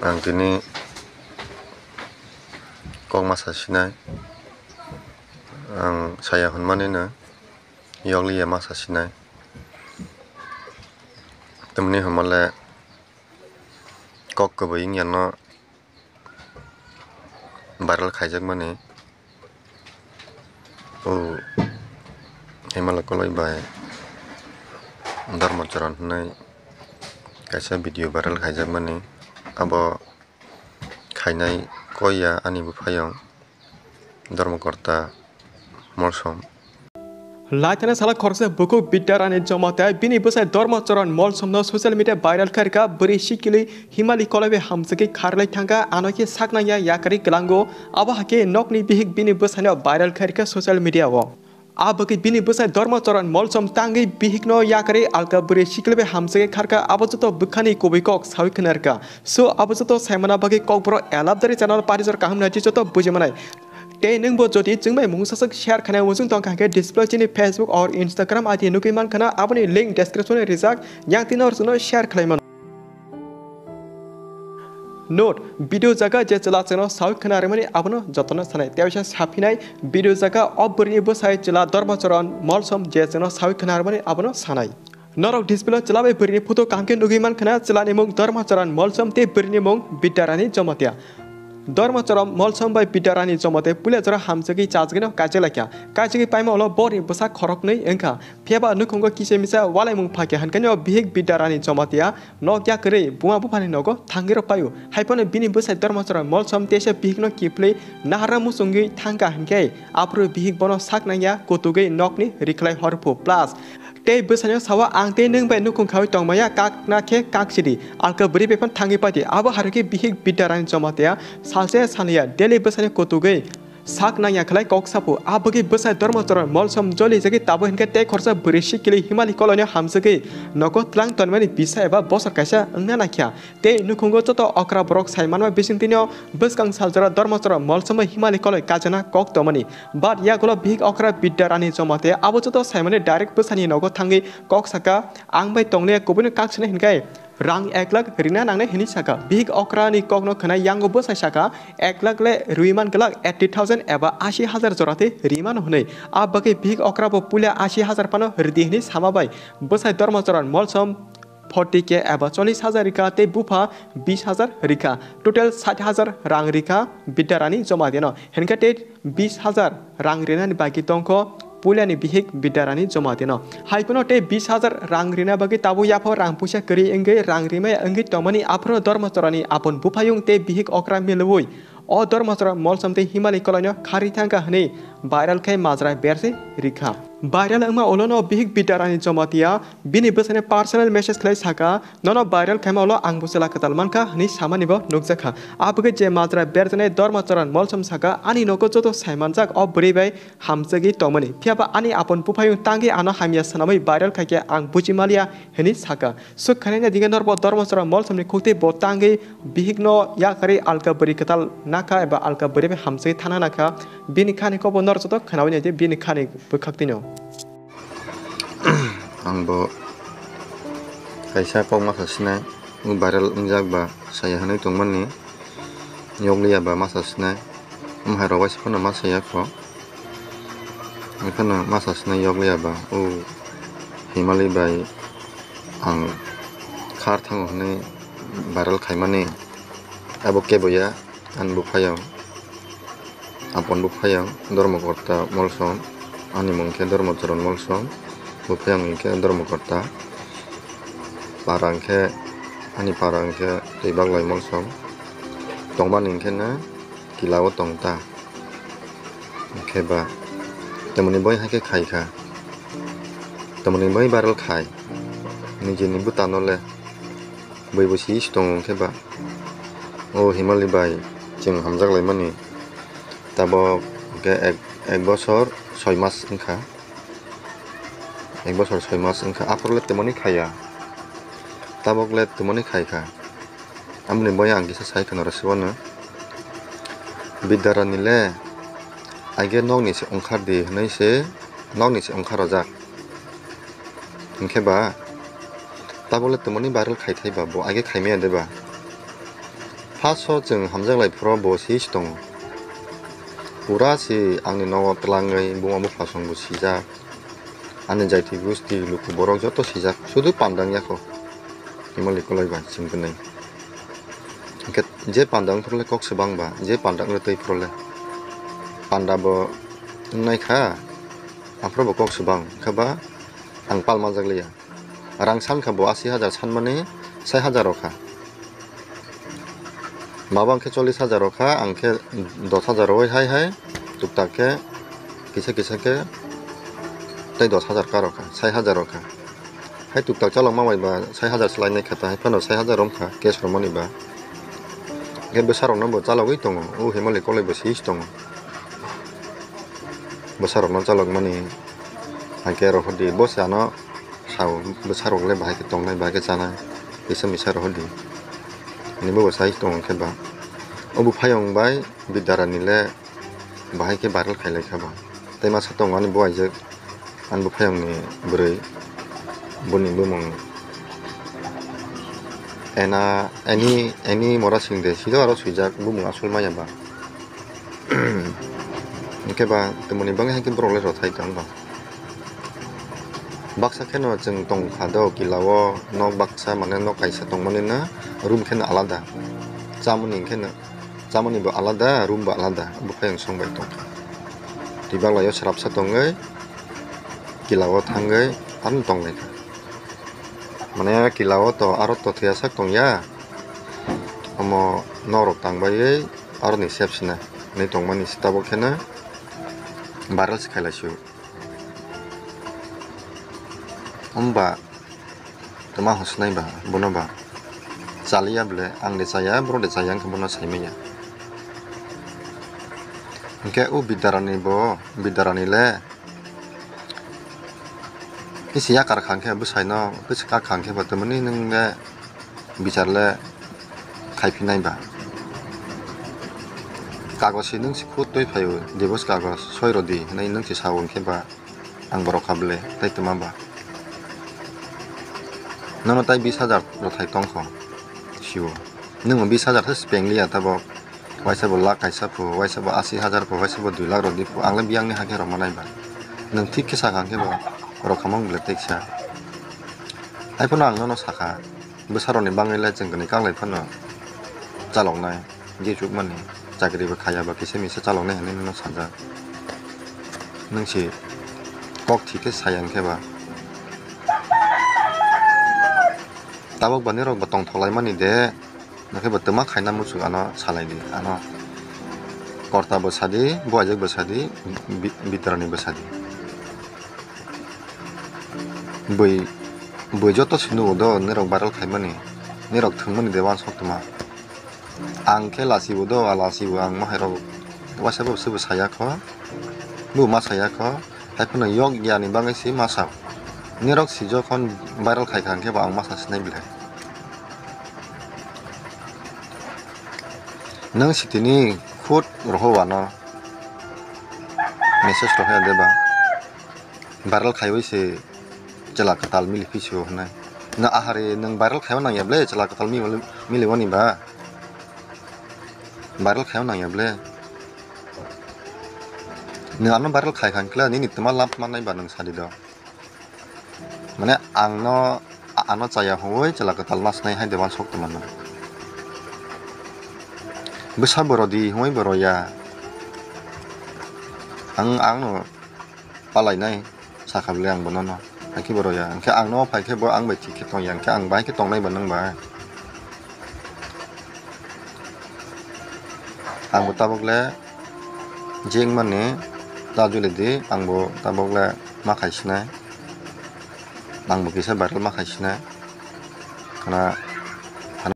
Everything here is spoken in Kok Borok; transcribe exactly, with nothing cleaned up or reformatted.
Ang tini kok ma sa sinai, ang saya hwnmani no yokliya ma sa sinai. Tamni hwnmale kok kwbwi wngya no viral khaijakmani. O Himala Koloi bai Dharmacharan hwnwi kaisa video viral khaijakmani. Abo khainai koi ya ani buphayung Dharmakorta Molsom. Laithana sala khoroksa bukhuk Bidyarani Jamatia bini bwsai Dharmacharan Molsomno social media viral khairkha, bwrwi sikili Himali Koloi bai hamjagwi kharlai thangkha, ano khe saknangya yakarwi kwlango. Abo hakhe nokni bihik bini bwsaino viral khairkha social media o. A bagwi bini bwsai Dharmacharan Molsom tangwi bihikno yakarwi alka bwrwi sikili bai hamjagwi kharkha, abo joto bwkhani kubui kok sawi khwnarkha. So abo joto saimana bagwi Kokborok Elabdari channel parijor kaham naidi joto bujimanai. Tei nwngbo jodi chwngbai mungsaswk share khainai muchung tongkha hwnkhe display chini Facebook or Instagram I D nugwi mankha na, aboni link description o rijak, yang tino rwchwngno share khlai mano. Note, video jaga je chwla chwngno sawi khna rwmani abono jotono sanai. Teisa saphinai video jaga o bwrwini bwsai chwla Dharmacharan Molsom je chwngno sawi khna rwmani abono sanai. Norok display o chwla bai bwrwini photo kaham khe nugwi mankha na, chwlani mung Dharmacharan Molsom tei bwrwini mung Bidyarani Jamatia. Dharmacharan Molsom bai Bidyarani Jamatia puila jora hamjagwi chajagwino kaijakla kha. Kaijakgwi paima ulo borni bwsa khoroknwi wngkha. Phiyaba nukhungo kisa misa walaimung phakya hwnkhe no bihik Bidyarani Jamatia nok yakarwi buma buphani nogo thangwi rw paio. Haiphano bini bwsai Dharmacharan Molsom teisa bihikno kiphilwi naharna muchungwi thangkha hwnkhe aphuru bihik bono sak nangya, kutugwi nokni rikhlai horphu. Plus tei bwsaino sao, "Ang tei nwng bai nukhung khaui tongmaya, kakna khe kaksidi, alka bwrwi bai phano thangwi paidi." Abo harwi khe bihik Bidyarani Jamatia salsa ya salya daily bwsaino kutugwi sak nangya khlai kok saphuru. A bagwi bwsai Dharmacharan Molsom jolijagwi tabuk hwnkhe tei khoroksa bwrwi sikili Himali Koloino hamjagwi nogo tlang tonmani bisa eba bosor kaisa wngna naikha. Tei nukhungo joto okra borok sai manma bisingtwino bwskang saljora Dharmacharan Molsom bai Himali Koloi kajana kok tongmani. But yagulo bihik okra Bidyarani Jamatia abo joto saimani direct bwsani nogo thangwi kok saka, "Ang bai tongliya, kubuino kak sinai hwnkhe rang ek lakh rina nangnai," hwnwi saka. Bihik okrani kokno khwnai yango bwsai saka, "Ek lakh le rwi man glak, eighty thousand eba ashi hajar jora tei ri mano," hwnwi. A bagwi bihik okra bo puila ashi hajar phano rwdi hwnwi sama bai bwsai Dharmacharan Molsom forty K eba chollish hajar rikha tei bupha bish hajar rikha. Total sait hajar rang rikha Bidyarani Jamatiano. Hwnkhe tei bish hajar rang rinani bagwi tongkho puilani bihik Bidyarani Jamatiano. Haiphano tei bish hajar rang rina bagwi tabuk yaphao rang puisa kwrwi wngwi rang rimaya wngwi tongmani, aphuru Dharmacharani apon buphayung tei bihik okra milwi o Dharmachara Molsom tei Himali Koloino kharwi thangkha hwnwi viral khai majra berse rikha. Viral wngma ulono bihik Bidyarani Jamatia bini bwsano personal message khlai saka, "Nono viral khaima ulo ang bo chwla kwtal mankha," hwnwi samani bo nukjakha. Abagwi je majra berjaknai Dharmacharan Molsom saka, "Ani nogo joto saimanjak o bwrwi bai hamjagwi tongmani. Phiyaba ani apon buphayung tangwi ano hamya swnamwi viral khaikhe ang buji maliya," hwnwi saka. Swk khanaina dingkhe norbo Dharmachara Molsomni khuktwi bo tangwi bihikno yakarwi alka bwrwi kwtal nakha eba alka bwrwi bai hamjagwi thana nakha. Bini khani kokbo nor joto khnaui naidi bini khani bwkhaktwino. Ang bo kaisa kok masa sinai, viral wngjak ba saya hwnwi tongmani, yokliya ba masa sinai, wng hai rok bai se phano masa ya kho, wng phano masa sinai yokliya ba, o Himali bai ang khar thango hwnwi viral khaimani, abo kebo ya. Ani buphayung, apon buphayung Dharmakorta Molsom, ani mung khe Dharmacharan Molsom, buphayung hwnkhe Dharmakorta, para hwnkhe, ani para hwnkhe Twibaglai Molsom, tongmani hwnkhe na kila o tong ta. Hwnkhe ba, tamoni bai hai khe khai kha, tamoni bai viral khai, nijini bwtano le bui bo si si tongo hwnkhe ba. O Himali bai chwng hamjak laimani tabok hwnkhe ek, ek bosor soi mas wngkha, ek bosor soi mas wngkha, aphuru le tamoni khaiya, tabok le tamoni khai kha. Amoni bai ang kisa sai khwna rw sibano, Bidyarani le aige nokni se ongkhar di hwnwi se nokni se ongkhar rojak. Hwnkhe ba tabole twmani viral khai thai ba bo aige khai maya de ba. First o chwng hamjak lai phuru bo si tongo. Pura si ani nogo twlangwi buma bupha song bo sijak. Ani jaiti gusti luku borok joto sijak. Sudu panda wngya kho. Himali koloi bai chwng kwnwi. Hwnkhe je panda wngphuru le kok swbang ba, je panda wngya twi phuru le. Panda bo wngnai kha, aphuru bo kok swbang kha ba ang pal manjak liya. Rang san kha bo asi hajar sanmani sai hajar rw kha. Mabo ang khe chollish hajar rw kha, ang khe dos hajar rwi hai hai, tuktak khe kisa kisa khe tei dos hajar ka rw kha, sai hajar rw kha. Hai tuktak chalokma bai ba sai hajar se lainai kha ta, hai phano sai hajar wng kha cash rwmani ba. Khe bwsarokno bo chalogwi tongo, o himali koloi bo si tongo. Bwsarokno chalokmani hai khe rohordi, bo se ano sao, bwsarok le bahai khe tongnai, bahai khe chanai, kisa misa rohordi. Ani bo bo sai tongo khe ba. O buphayung bai Bidarani le bahai khe viral khailai kha ba. Tei masa tongo ani bo aijak, ani buphayungni bwrwi, boni bumung Ena, Ani, Ani Mora Singde, silo aro swijak bumung aswk maya ba. Hwnkhe ba, twmoni bangwi hai khe borok le rothai tong ba. Baksa kheno chwng tong kha do, kila o nok baksa, mane nok kaisa tongmani no room kheno alada. Chamani kheno, chamani bo alada, room bo alada, buphayung song bai tong kha. Twi baglai o swrapsa tongwi, kila o thangwi, ano tong lai kha. Mane kila o to, aro to thwiyasak tong ya. Omo norok tang baiwi, aroni sep sina hinwi tongmani se tabuk kheno viral se khailai sio. Hwnba twma hwnsinai ba bono ba chaliya bwle, ang de chaya, borok de chaya, wngkhe bono saimanya. Hwnkhe o Bidarani bo, Bidarani le kisi yakar kha hwnkhe bwsaino, kisi kak kha hwnkhe bo twmani nwng le bichar le khaiphinai ba. Kagosi nwng se khud twi phaio, divorce kagos soi rwdi hinwi nwng se sao hwnkhe ba ang borok kha bwle tei twma ba. Nono tai bis hajar rothai tong kho sio. Nwng bis hajar se speng liya tabok. Waisa bo lakh kaisa pho, waisa bo asi hajar pho, waisa bo dui lakh rodi pho. Ang le biyang ni hakhe rok manai ba. Nwng thik khe sakha hwnkhe bo rok khamang bwle teksa. Hai phano ang nono sakha. Bwsarokni bangwi le chwng kwnwi kaklai phano chaloknai, je chukmani chakri bo khaya ba kisa misa chaloknai hinwi nono sajak. Nwng se kok thik khe saya hwnkhe ba. Tabok ba nirok bo tongthok laimani de, hwnkhe bo twma khaina muchuk ano salai di, ano korta bo sadi, buaijak bo sadi, bi-, bitorani bo sadi. Bui, bui joto se nugo do, nirok viral khaimani, nirok thwngmani de uansuk tuma. Ang khe lachibo do, a lachibo ang mahairok waisa bo sebo saya kho, bo ma saya kho, hai phano yok ya ni bagwi se ma sao. Nirok si jokhon viral khai kha, hwnkhe bo ang ma sa sinai bwle. Nwng sitini khud roho ano message rohya de ba? Viral khaiwi se chwla kwtal mili phi sio hwnwi. Nwng ahari nwng viral khaiwi nangya ble chwla kwtal mili, mili wani ba? Viral khaiwi nangya ble? Nwng ano viral khai kha hwnkhe nini twma lab mannai ba nwng sadi do. Mane ang no, a-, ano chaya hwnwi chwla kwtal nasnai hai de uansuk tongmano. Bwsa bo rodi hwnwi bo roya. Ang, ang no palainai sakha bwle ang bono no. Hakhe bo roya. Hwnkhe ang no phai khe bo ang bai thik khe tong ya. Hwnkhe ang bai khe tongnai ba nwng bai. Ang bo tabok le jeng mani ta juli di, ang bo tabok le ma khai sinai. Ang bo kisa viral ma khai sinai. Kana